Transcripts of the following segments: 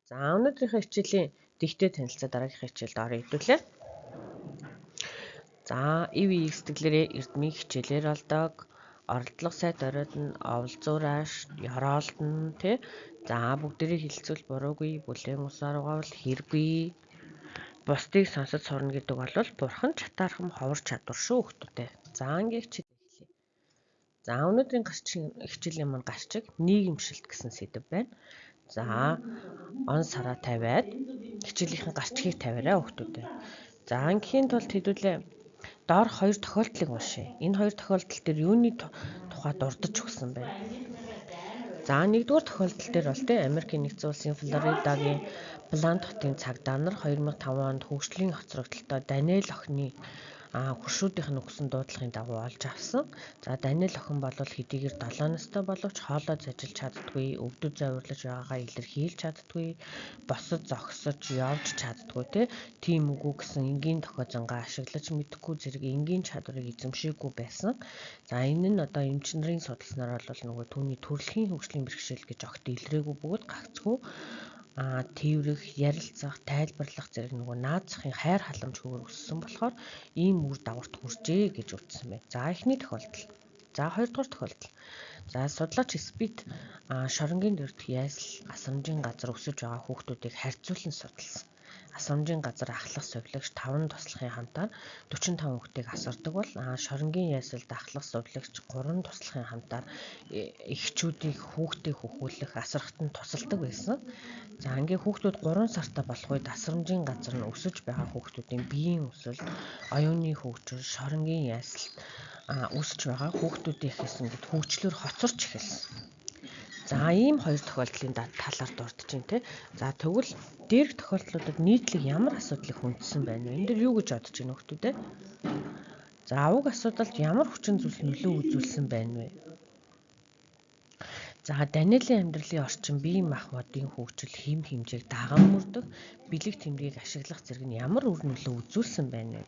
За, өнөөдрийнхөө хичээлийн дэгтэй танилцаа дараагийнхаа хичээлд орё хэдүүлээ. За, ив сэтгэлээрээ эрдмийн хичээлээр олдог, оролдлого сайд оройд нь оволзуураш, ёроолдно тий. За, бүгдээрээ хэлэлцвэл буруугүй, бүлээн усаар угаавал хэргүй. Бусдыг сонсож сурна гэдэг бол бурхан чатаархам ховор чадвар шүү хүмүүстээ. За, ингээ хичээл эхлэе. За, өнөөдрийн гарчгийн хичээлийн маань гарчиг нийгэмшилт гэсэн сэдэв байна. За, он сараа тавиад хичээлийнхэн гарчгийг тавиарай хүмүүстээ. За, ингээхийн тулд хэдүүлээ доор хоёр тохиолдлыг уншъя. Энэ хоёр тохиолдол дээр юуны тухай дурдж өгсөн бэ? За, нэгдүгээр тохиолдол дээр бол тэ Америкийн нэгдсэн улсын Флоридагийн Плант хотын цагдаа нар 2005 онд хөгжлийн хоцрогдолтой Даниэл охины хөршүүдийнх нь өгсөн дуудлагын дагуу олж авсан. За, Даниэл охин бол хэдийгээр 7 настай боловч хоолой зажилж чаддаггүй, өвдөж зовирлож байгаагаа илэрхийлж чаддаггүй, босож зогсож явж чаддаггүй тийм үгүй гэсэн энгийн дохио ашиглаж мэдэхгүй зэрэг энгийн чадварыг эзэмшээгүй байсан. За, энэ нь одоо эмч нарын судалснаар бол нөгөө түүний төрөлхийн хөгжлийн бэрхшээл гэж огт илрээгүй бөгөөд гагцхүү тээврэх, ярилцах, тайлбарлах зэрэг нөгөө наад захын хайр халамжгүйгээр өссөн болохоор ийм үр дагаварт хүрчээ гэж үзсэн байна. За, эхний тохиолдол. За, хоёрдугаар тохиолдол. За, судлаач Спит шоронгийн дөрөвт яйсал асрамжийн газар өсөж байгаа хүүхдүүдийг харьцуулан судалсан. Асрамжийн газар ахлах сувилагч 5 туслахын хамтаар 45 хүүхдийг асардаг бол шоронгийн яйсалд ахлах сувилагч 3 туслахын хамтаар эхчүүдийг хүүхдээ хөхүүлэх асрахад нь тусалдаг байсан. За, ингээ хүүхдүүд 3 сартай болох үед асрамжийн газар нь өсөж байгаа хүүхдүүдийн биеийн өсөлт, оюуны хөгжил, шоронгийн яйсалд өсөж байгаа хүүхдүүдийнхээс ингээд хөгжлөөр хоцорч эхэлсэн. За, ийм хоёр тохиолдлын талаар дурдж байна те. За, тэгвэл дээрх тохиолдлуудад нийтлэг ямар асуудлыг хүндсэн байна вэ? Энэ дээр юу гэж бодож байна хүмүүс ээ? За, уг асуудалд ямар хүчин зүйлс нөлөө үзүүлсэн байна вэ? За, Даниэлийн амьдралын орчин, бие махбодын хөгжил, хэм хэмжээг даган мөрдөх, бэлэг тэмдгийг ашиглах зэрэг нь ямар үр нөлөө үзүүлсэн байна вэ?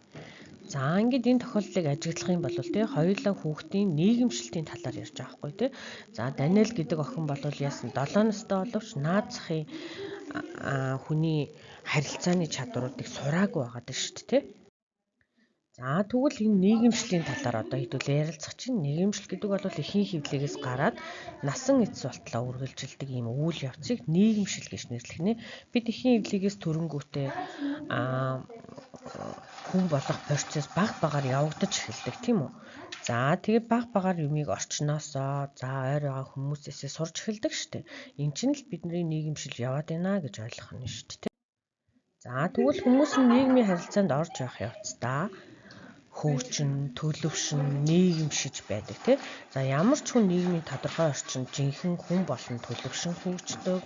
За, ингээд энэ тохиолдлыг ажиглах юм бол тий хоёулаа хүүхдийн нийгэмшилтийн талаар ярьж байгаа байхгүй тий. За, Даниэл гэдэг охин бол яасан 7 настай боловч наад захын хүний харилцааны чадваруудыг сураагүй байгаа даа шүү дээ тий. За, тэгвэл энэ нийгэмшлийн талаар одоо хэдүүлээ ярилцах чинь. Нийгэмшил гэдэг бол эхийн хэвлэгээс гараад насан эцэс болтлоо үргэлжилдэг ийм үйл явцыг нийгэмшил гэж нэрлэх нэ. Бид эхийн хэвлэгээс төрөнгүүтээ хүн болох процесс баг багаар явагдаж эхэлдэг тийм үү? За, тэгээд баг багаар юмыг орчноосоо за ойр байгаа хүмүүсээсээ сурч эхэлдэг шүү дээ. Энэ чинь л бидний нийгэмшил яваад байна гэж ойлгох нь шүү дээ. За, тэгвэл хүмүүс нь нийгмийн харилцаанд орж явах явцдаа хөгжин, төлөвшин, нийгэмшиж байдаг тий. За, ямар ч хүн нийгмийн тодорхой орчинд жинхэнэ хүн болон төлөвшин хөгждөг.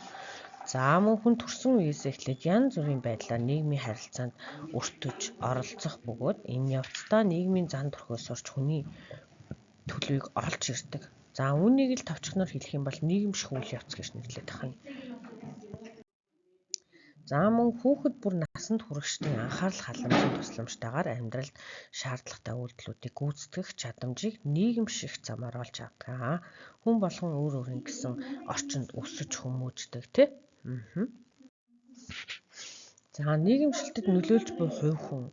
За, мөн хүн төрсөн үеэс эхлээд янз бүрийн байдлаар нийгмийн харилцаанд өртөж оролцох бөгөөд энэ явцдаа нийгмийн зан төрхөө сурч хүний төлөвийг олж ирдэг. За, үүнийг л товчхоноор хэлэх юм бол нийгэмших үйл явц гэж нэрлэдэг байна. За, мөн хүүхэд бүр насанд хүрэгчдийн анхаарал халамжийн тусламжтайгаар амьдралд шаардлагатай үйлдэлүүдийг гүйцэтгэх чадамжийг нийгэмших замаар олж авдаг. Хүн болгон өөр өөрийн гэсэн орчинд өсөж хүмүүждэг тий. За, нийгэмшилтэд нөлөөлж буй хувь хүн,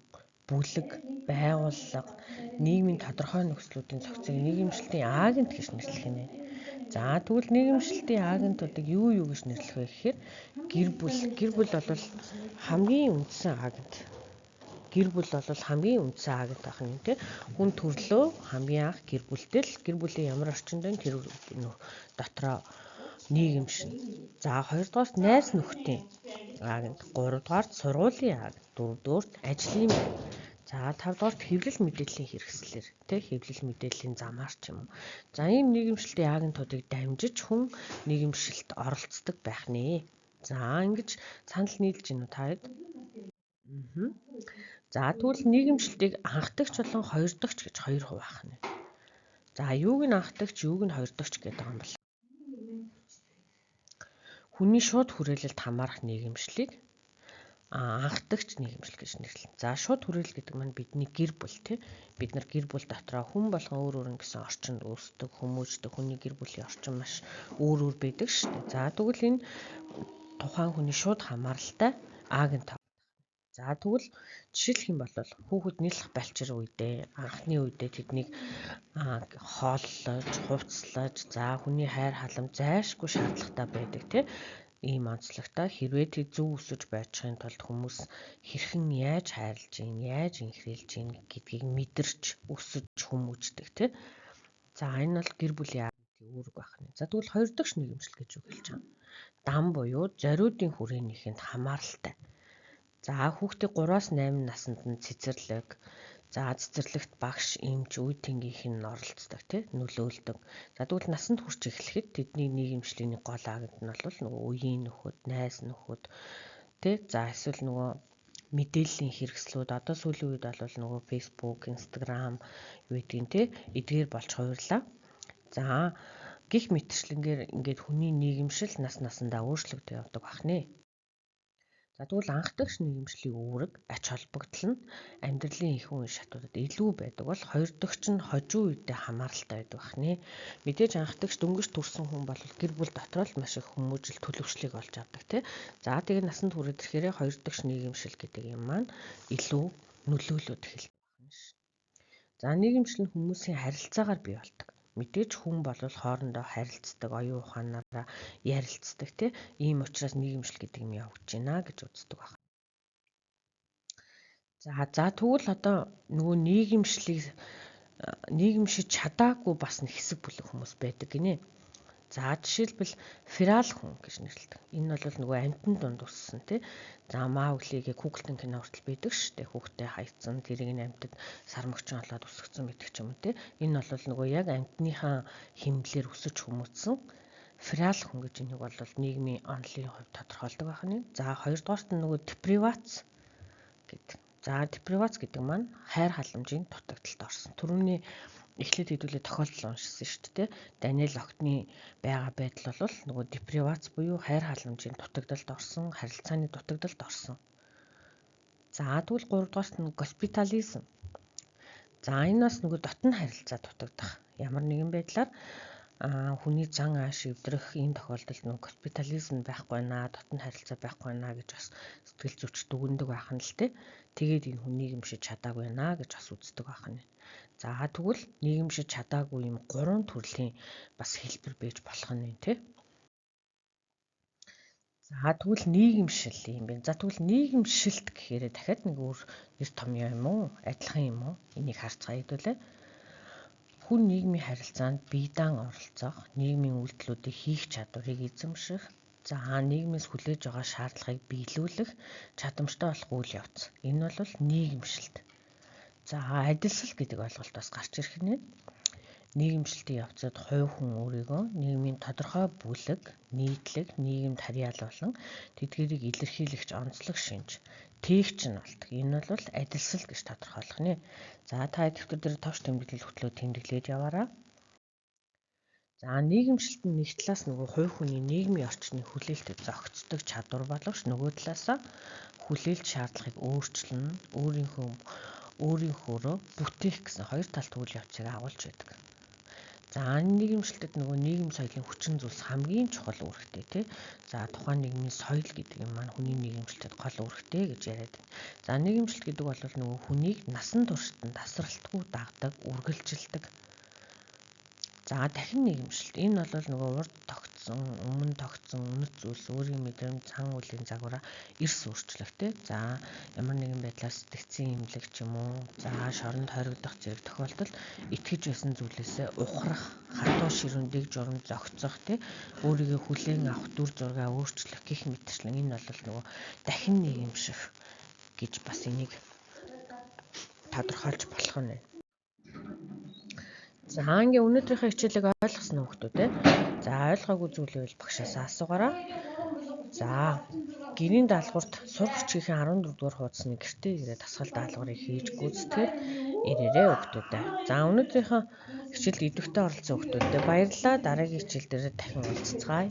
бүлэг, байгууллага, нийгмийн тодорхой нөхцлүүдийн зохицыг нийгэмшилтийн агент гэж нэрлэх нэ. За, тэгвэл нийгэмшилтийн агентуудыг юу юу гэж нэрлэх вэ гэхээр гэр бүл. Гэр бүл бол хамгийн үндсэн агент. Гэр бүл бол хамгийн үндсэн агент байх нь тий. Хүн төрлөө хамгийн анх гэр бүлтэй л гэр бүлийн ямар орчинд байна тэр дотроо нийгэмшин. За, хоёрдугаарт найз нөхдийн агент, гуравдугаарт сургуулийн агент, дөрөвдүгээрт ажлын байр. За, тавдугаарт хэвлэл мэдээллийн хэрэгслэр тий хэвлэл мэдээллийн замаар ч юм уу. За, ийм нийгэмшилтийн агентуудыг дамжиж хүн нийгэмшилт оролцдог байх нэ. За, ингэж санал нийлж гинүү та хэд? За, тэгвэл нийгэмшилтийг анхдагч болон хоёрдогч гэж хоёр хуваах нэ. За, юуг нь анхдагч, юуг нь хоёрдогч гэдэг юм бол? Хүний шууд хүрээлэлд хамаарах нийгэмшлийг анхдагч нийгэмшил гэж нэрлэнэ. За, шууд хүрээлэл гэдэг маань бидний гэр бүл тий. Бид нар гэр бүл дотроо хүн болгон өөр өөр гэсэн орчинд өсдөг, хүмүүждэг. Хүний гэр бүлийн орчин маш өөр өөр байдаг шүү дээ. За, тэгвэл энэ тухайн хүний шууд хамааралтай агент. За тэгвэл жишээлх юм бол хүүхэд нялх балчир үедээ, анхны үедээ тэднийг хооллож, хувцаслаж, за хүний хайр халамж зайлшгүй шаардлагатай байдаг тий. Ийм онцлогтой. Хэрвээ тэд зөв өсөж байчихын тулд хүмүүс хэрхэн яаж хайрлаж гин, яаж инхрийлж гин гэдгийг мэдэрч өсөж хүмүүждэг тий. За энэ бол гэр бүлийн үүрэг байх нь. За тэгвэл хоёр дахь нийгэмшил гэж юу хэлж байгаа юм? Дам буюу зориудын хүрээнийхэнд хамааралтай. За хүүхдийг 3-аас 8 наснд нь цэцэрлэг, за цэцэрлэгт багш, эмч, үе тэнгийнх нь оролцдог тий, нөлөөлдөг. За тэгвэл насанд хүрч эхлэхэд тэдний нийгэмшлийн гол агент нь бол нөгөө үеийн нөхөд, найз нөхөд тий. За эсвэл нөгөө мэдээллийн хэрэгслүүд одоо сүүлийн үед бол нөгөө Facebook, Instagram юу гэдгийг тий эдгээр болж хувирлаа. За гих мэтчлэнгээр ингээд хүний нийгэмшил нас насандаа өөрчлөгдөж явдаг бахнэ. За тэгвэл анхдагч нийгэмшлийн үүрэг, ач холбогдол нь амьдралын их үе шатуудад илүү байдаг бол хоёр дахьч нь хожуу үедээ хамааралтай байдаг бахнэ. Мэдээж анхдагч дөнгөж төрсэн хүн бол гэр бүл дотор л маш их хүмүүжил төлөвшлийг олж авдаг тий. За тэгээд насанд хүрээд ирэхээр хоёр дахьч нийгэмшил гэдэг юм маань илүү нөлөөлөд эхэлдэг байна ш. За нийгэмшил нь хүмүүсийн харилцаагаар бий болдог. Мэдээж хүн бол хоорондоо харилцдаг, оюун ухаанаараа ярилцдаг тий. Ийм учраас нийгэмшил гэдэг юм явагдаж байна гэж үздэг байна. За тэгвэл одоо нөгөө нийгэмшлийг нийгэмшиж чадаагүй бас нэг хэсэг бүлэг хүмүүс байдаг гинэ. За жишээлбэл feral хүн гэж нэрлэдэг. Энэ бол нөгөө амьтан дунд өссөн тий. За Мауглигээ Google-ын кино хүртэл байдаг шүү дээ. Хүүхдээ хайцсан, тэрийг нь амьтад сармагчин олоод өсгөцсөн гэдэг ч юм уу тий. Энэ бол нөгөө яг амьтныхаа хэмнэлээр өсөж хүмүүжсэн feral хүн гэж энийг бол нийгмийн онолын хувьд тодорхойлдог байх нь. За хоёрдугаарт нь нөгөө deprivation гэдэг. За deprivation гэдэг маань хайр халамжийн дутагдалд орсон. Түрүүний эхлээд хэдүүлээ тохиолдол уншсан шүү дээ. Даниэл охтны байгаа байдал бол нөгөө deprivation буюу хайр халамжийн дутагдалд орсон, харилцааны дутагдалд орсон. За тэгвэл гуравдугаарт нь госпитализм. За энэ бас нөгөө дотн харилцаа дутагдах. Ямар нэгэн байдлаар хүний зан ааш эвдрэх ийм тохиолдолд нөгөө госпитализм байхгүй наа, дотн харилцаа байхгүй наа гэж бас сэтгэл зүйч дүгнэдэг байх нь л те. Тэгээд энэ хүн нийгэмшиж чадаагүй наа гэж бас үздэг байх нь. За тэгвэл нийгэмшиж чадаагүй юм гурван төрлийн бас хэлбэр байж болох нь те. За тэгвэл нийгэмшил юм байна. За тэгвэл нийгэмшилт гэхээр дахиад нэг өөр нэр томьёо юм уу? Адилхан юм уу? Энийг харцгаая хэдүүлээ. Хүн нийгмийн харилцаанд бие даан оролцох, нийгмийн үйлдэлүүдийг хийх чадварыг эзэмших, за нийгмээс хүлээж байгаа шаардлагыг биелүүлэх чадамжтай болох үйл явц. Энэ бол нийгэмшилт. За адилсал гэдэг ойлголт бас гарч ирэх нэ. Нийгэмшилтийн явцад хувь хүн өөрийгөө нийгмийн тодорхой бүлэг, нийтлэг, нийгэмд харьяалуулан тэдгэрийг илэрхийлэгч онцлог шинж, тээгч нь болдог. Энэ бол адилсал гэж тодорхойлох нэ. За та дэвтэр дээр товч тэмдэглэл хөтлөө тэмдэглээд яваарай. За нийгэмшилт нь нэг талаас нөгөө хувь хүний нийгмийн орчны хүлээлтэд зохицдог чадвар боловч нөгөө талаасаа хүлээлт шаардлагыг өөрчилнө, өөрийнхөөрөө бүтээх гэсэн хоёр талт үйл явцыг агуулж байдаг. За нийгэмшилтэд нөгөө нийгэм соёлын хүчин зүйлс хамгийн чухал үүрэгтэй тий. За тухайн нийгмийн соёл гэдэг юм маань хүний нийгэмшилтэд гол үүрэгтэй гэж яриад байна. За нийгэмшилт гэдэг бол нөгөө хүнийг насан туршид нь тасралтгүй дагдаг, үргэлжилдэг. За дахин нийгэмшилт. Энэ бол нөгөө урд тогтсон, өмнө тогтсон үнэт зүйлс, өөрийн мэдрэмж, зан үйлийн загвараа эрс өөрчлөх тий. За ямар нэгэн байдлаар сэтгцийн эмнэлэг ч юм уу, за шоронд хоригдох зэрэг тохиолдолд итгэж байсан зүйлээсээ ухрах, хатуу ширүүн дэг журам зохицох тий. Өөрийгөө хүлээн авах, дүр зургаа өөрчлөх гэх мэтчлэн энэ бол нөгөө дахин нийгэмших гэж бас энийг тодорхойлж болох нь байна. За ингээ өнөөдрийнхөө хичээлийг ойлгосон уу хүмүүс ээ? За ойлгоогүй зүйл байвал багшаасаа асуугаарай. За гэрийн даалгаварт сурах бичгийн 14 дугаар хуудасны гэртээ ирээд дасгал даалгаврыг хийж гүйцэтгээд ирээрэй хүмүүстээ. За өнөөдрийнхөө хичээлд идэвхтэй оролцсон хүмүүстээ баярлалаа. Дараагийн хичээл дээр дахин уулзацгаая.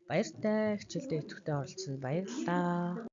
Баяртай хичээлдээ идэвхтэй оролцсонд баярлалаа.